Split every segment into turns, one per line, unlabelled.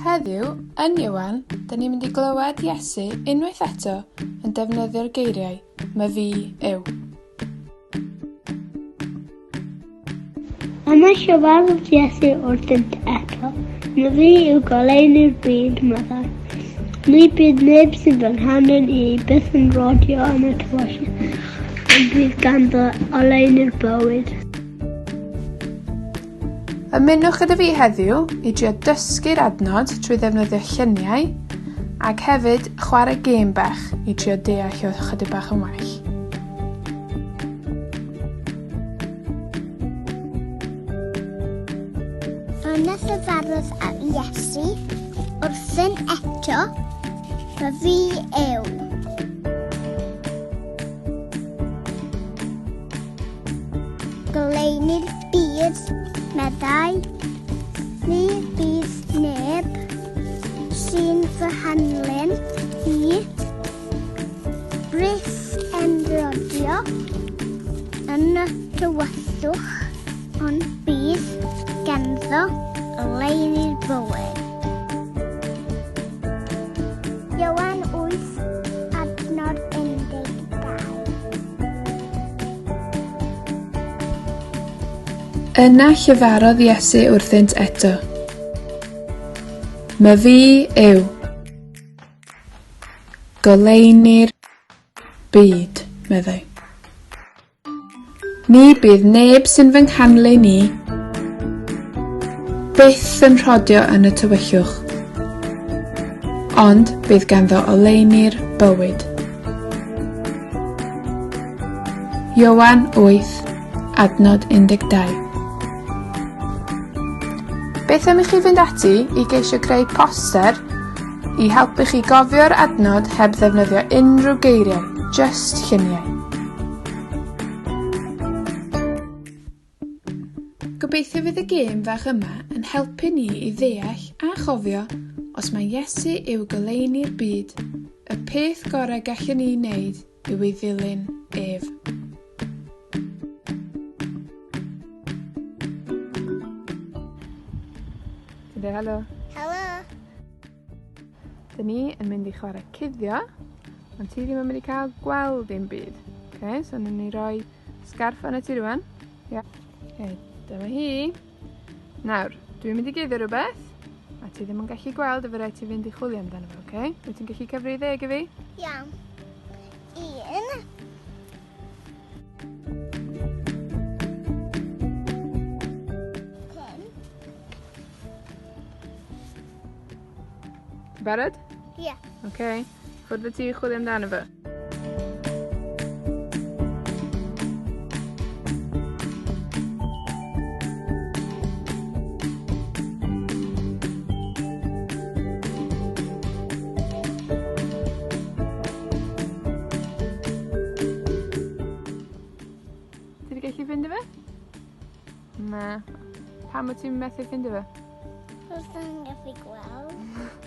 Heddiw, yn Ioan, da ni'n mynd i glywed Iesu unwaith eto yn defnyddio'r geiriau 'My fi yw'.
Yna siaradodd Iesu wrthynt eto, My fi yw goleuni'r byd, meddai. Ni bydd neb sy'n fy nghanlyn i byth yn rhodio yn y tywyllwch, ond bydd ganddo oleuni'r bywyd.
Ymunwch gyda fi heddiw i drio dysgu'r adnod trwy ddefnyddio lluniau ac hefyd chwarae gêm bach i trio deall o chydig bach yn well.
Yna llefarodd ar Iesu wrthyn eto, Fy fi yw. Goleuni'r byd, meddai, ni bydd neb sy'n fy hanlyn i Brys yn rodio yn y tywyllwch, ond bydd ganddo oleuni'r bywyd. Ioan 8, adnod 12.
Yna llefarodd Iesu wrthynt eto, My fi yw. Goleuni'r byd, meddai. Ni bydd neb sy'n fy nghanlyn i byth yn rhodio yn y tywyllwch, ond bydd ganddo oleuni'r bywyd. Ioan 8, adnod 12. Beth am i chi fynd ati i geisio creu poster i helpu chi gofio'r adnod heb ddefnyddio unrhyw geiriau, jyst lluniau. Gobeithio fydd y gêm fach yma yn helpu ni i ddeall a chofio os mae Iesu yw goleuni'r byd, y peth gorau gallwn ni wneud yw ei ddilyn ef. Ti'n dweud helo?
Helo!
Dyn ni yn mynd i chwarae cuddio, ond ti ddim yn mynd i cael gweld dim byd. Oce, so newn ni roi sgarff arnat ti rŵan. Ia. Oce, dyma hi. Nawr, dwi'n mynd i guddio rhywbeth, a ti ddim yn gallu gweld, a fe raid ti fynd i chwilio amdano fo, oce? Wyt ti'n gallu cyfri i ddeg i fi?
Iawn. Un.
Ti'n barod?
Ie. Yeah.
Oce. Okay. Ffwrdd â ti i chwilio amdano fo. Ti 'di gellu ffindo fe? Na. Pam wt ti'n methu ffindo fe?
Achos sai'n gallu gweld.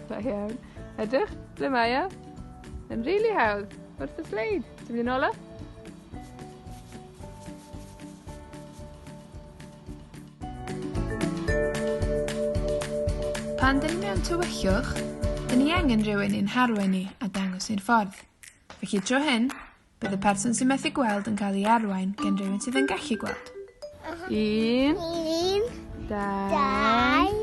Da iawn. Edrych, ble mae e? Yn rili hawdd, wrth y sleid. Ti'n mynd i nôl o? Pan 'dyn ni mewn tywyllwch, 'dyn ni angen rhywun i'n harwain ni a dangos ni'r ffordd. Felly tro hyn, bydd y person sy'n methu gweld yn cael ei arwain gen rhywun sydd yn gallu gweld. Un.
Un.
Dau.
Dau.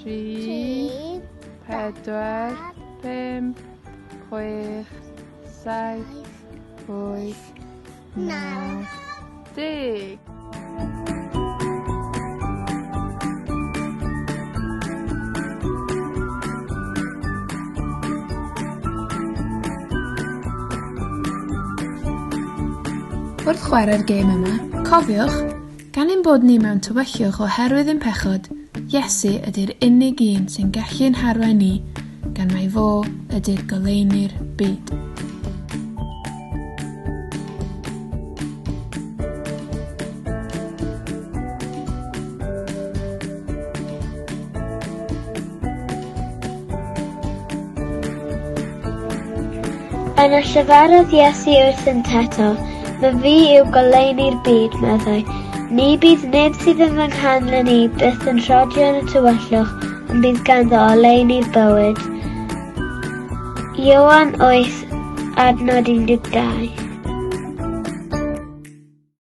Tri. Pedwar. Pump. Chwech. Saith. Wyth. Naw. Deg. Wrth chwarae'r gêm yma, cofiwch, gan ein bod ni mewn tywyllwch oherwydd ein pechod, Iesu ydy'r unig un sy'n gallu'n harwain ni, gan mai fo ydy'r goleuni'r byd.
Yna llefarodd Iesu wrthynt eto, Fy fi yw goleuni'r byd, meddai. Ni bydd neb sydd yn fy nghanlyn i byth yn rhodio yn y tywyllwch, ond bydd ganddo oleuni bywyd. Ioan 8, adnod 12.